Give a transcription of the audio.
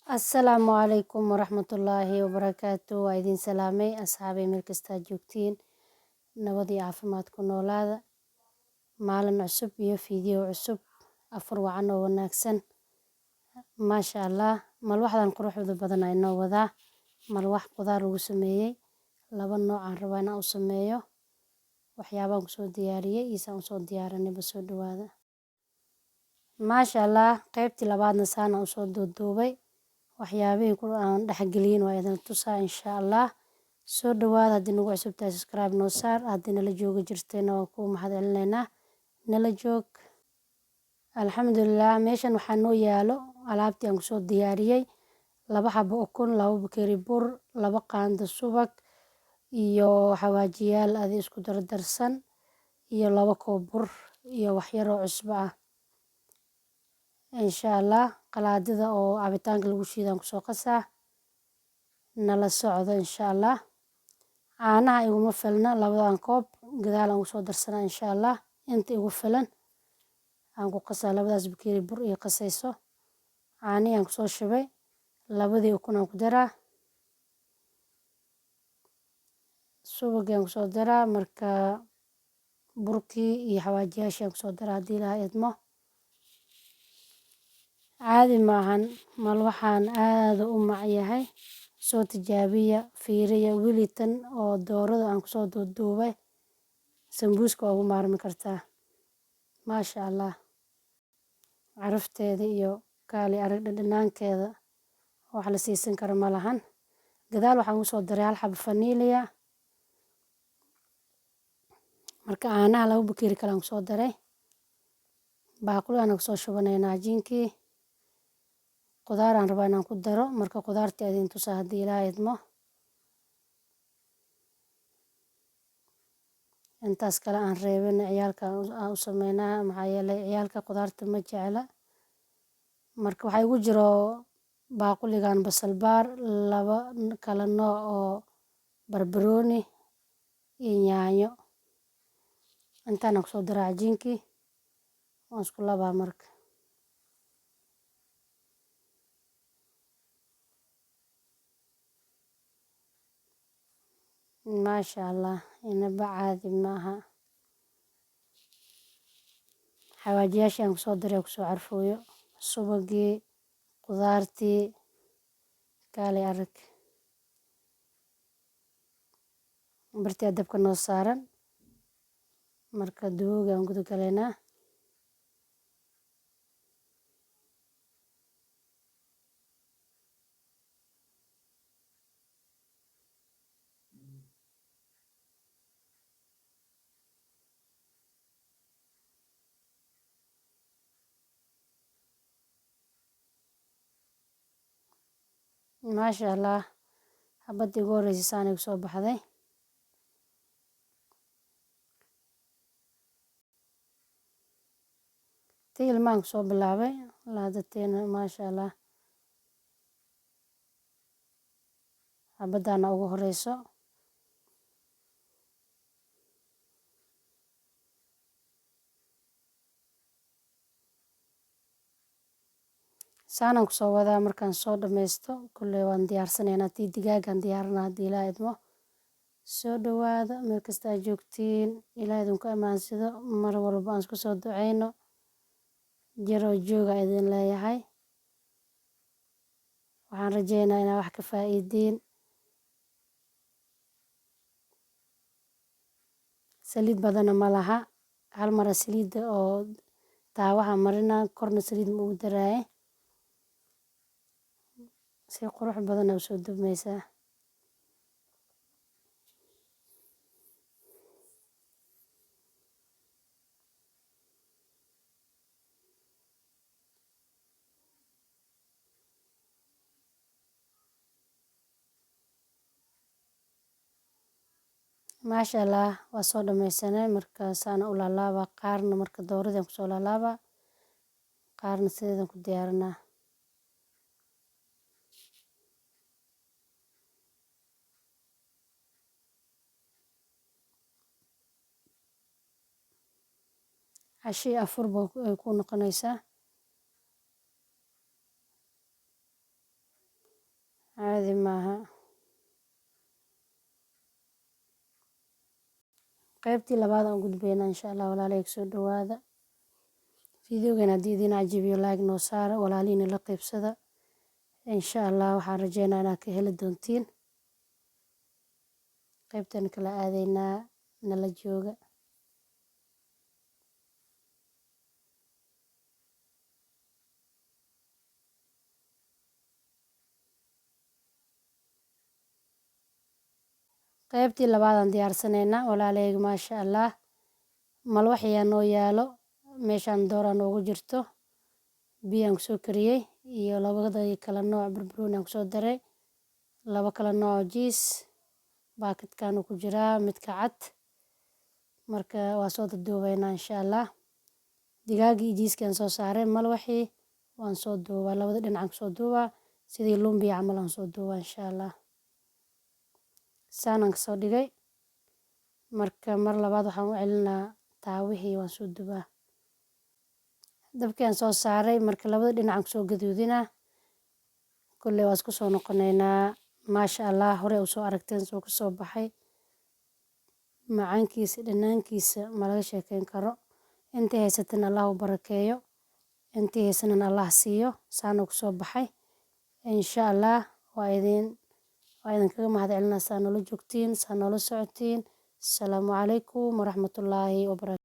Assalaamu calaykum waraxmatullaahi wabarakaatu. Waa idin salaamay, asxaabay, meel kastaa joogtiin. Nabad iyo caafimaad ku noolaada. Maalin cusub iyo fiideo cusub. Afur wacan oo wanaagsan. Maasha Allah, malwaxdan quruxda badan aa inoo wadaa. Malwax qudaar lagu sameeyey. Laba nooc aan rabaa inaan u sameeyo. Waxyaabaan kusoo diyaariyey iyo saan usoo diyaarinayba. Soo dhawaada. Maasha Allah, qaybtii labaadna saana usoo duuduubay. Waxyaabihii ku aan dhexgeliyin waa idin tusaa, insha Allah. Soo dhawaada. Haddii nagu cusub tahay, subscribe noo saar. Haddii nala joogi jirtayna, waan kuu mahad celinaynaa. Nala joog. Alxamdulilah, meeshan waxaa noo yaalo alaabtii aan kusoo diyaariyey: 2 xabo ukun, 2 bakeeri bur, 2 qaando subag iyo xawaajiyaal adi isku dardarsan, iyo 2 koob bur iyo waxyaroo cusbo ah, insha Allah. Qalaadada oo cabitaanka lagu shiidaan kusoo qasaa. Nala socdo, insha Allah. Caanaha iguma filna labadan koob, gadaal aan kusoo darsanaa, insha Allah. Inta igu filan aan ku qasaa labadaas bakeeri bur iyo qasayso. Caanihii aan kusoo shubay, labadii ukun aan ku daraa, subagii aan kusoo daraa, marka burkii iyo xawaajiyaashii aan kusoo daraa, haddii Ilaahay idmo. Caadi maahan malwaxaan, aada u macyahay. Soo tijaabiya, fiiriya. Weli tan oo doorada aan kusoo duuduubay, sambuuska waa ugu maarmi kartaa. Maasha Allah, carafteeda iyo kaali arag dhadhanaankeeda wax la siisan karo ma lahan. Gadaal waxaan kusoo daray hal xabo faniiliya. Marka caanaha 2 bakeeri kale aan kusoo daray, baaquligaan kusoo shubanaynaa cajiinkii. Qudaar aan rabaa inaan ku daro, marka qudaartii idin tusaa, haddii Ilaahay idmo. Intaas kale aan reebin ciyaalka aan u sameynaa, maxaa yeelay ciyaalka qudaarta ma jecla. Marka waxaa igu jiro baaquligan basal baar, laba kala nooc oo barbarooni iyo yaanyo. Intaana kusoo daraa cajiinkii, waan isku labaa marka. Maasha Allah, inaba caadi maaha. Xawaajiyaashii aan kusoo daray kusoo carfooyo, subagii, qudaartii, kaalay arag. Birtii dabka noo saaran, marka dubowga aan guda galaynaa. Maasha Allah, xabadii ugu horreysay saanay kusoo baxday. Tii ilmahan kusoo bilaabay laadateena. Maasha Allah, xabadaana ugu horeyso. Saanaan kusoo wadaa. Markaan soo dhammaysto kulley waan diyaarsanaynaa. Tii digaagaan diyaarinaa, haddii Ilaa idmo. Soo dhawaada meel kasta aad joogtiin. Ilaah idinku ammaansado. Mar walba aan isku soo duceyno. Jaroo jooga idin leeyahay. Waxaan rajeynaa inaa wax ka faa'iidiin. Saliid badana ma laha. Hal mara saliidda oo taawaha marina, korna saliid ma ugu daraaye. Si qurux badan aa usoo dubmaysaa. Maasha Allah, waa soo dhammaysanay. Marka saana u laalaabaa qaarna, marka dooradaan kusoo laalaabaa, qaarna sideedan ku diyaarinaa. Cashii afur ba ay ku noqonaysaa. Caadi maaha. Qaybtii labaad aan u gudbaynaa insha Allah. Walaalay, soo dhawaada. Videogan haddii idin cajibiyo, like noo saara, walaalihiina la qaybsada insha Allah. Waxaan rajeynaa inaad ka heli doontiin. Qaybtan kala aadaynaa, nala jooga. Qaybtii labaadaan diyaarsanaynaa, walaaleyga, maasha Allah. Malwax ayaa noo yaalo meeshaan, dooraa noogu jirto, biyaan kusoo kariyey iyo labada kala nooc barbarooni aan kusoo daray, laba kala nooc cheese baakadkan ku jiraa, midka cad. Marka waa soo duduubaynaa insha Allah. Digaagii iyo cheese-kii aan soo saaray, malwaxii waan soo duubaa, labada dhinacaan kusoo duubaa, sidii lumbiya camal aan soo duubaa insha Allah. Saanaan kasoo dhigay. Marka mar labaad waxaan u celinaa taawihii, waan soo dubaa. Dabkii aan soo saaray, marka labada dhinacaan kusoo gaduudinaa. Kolley waa isku soo noqonaynaa. Maasha Allah, hore usoo aragteen soo kasoo baxay. Macaankiisa, dhanaankiisa ma laga sheekeyn karo. Intii haysatana Allah u barakeeyo, intii haysanana Allah siiyo. Saanuu kusoo baxay insha Allah. Waa idinkaga mahad celinaa saa noola joogtiin, saa noola socotiin. Asalaamu calaykum waraxmatullaahi wabarakatu.